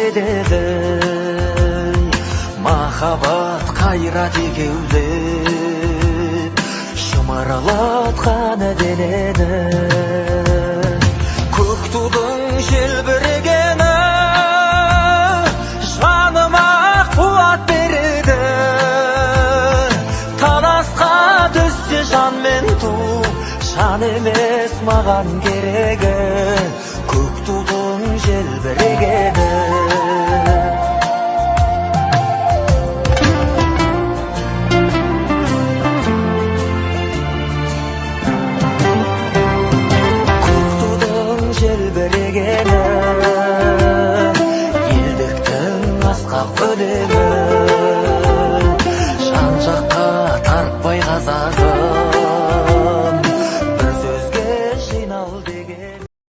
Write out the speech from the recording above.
жетеді, махаббат қайрат егеулеп, шымырлатқан денені. Көк тудың желбірегені жаныма қуат береді. Таласқа түссе жан мен ту, жан емес маған керегі, көк тудың желбірегені. Көк тудың желбірегені, елдіктің асқақ үнемі.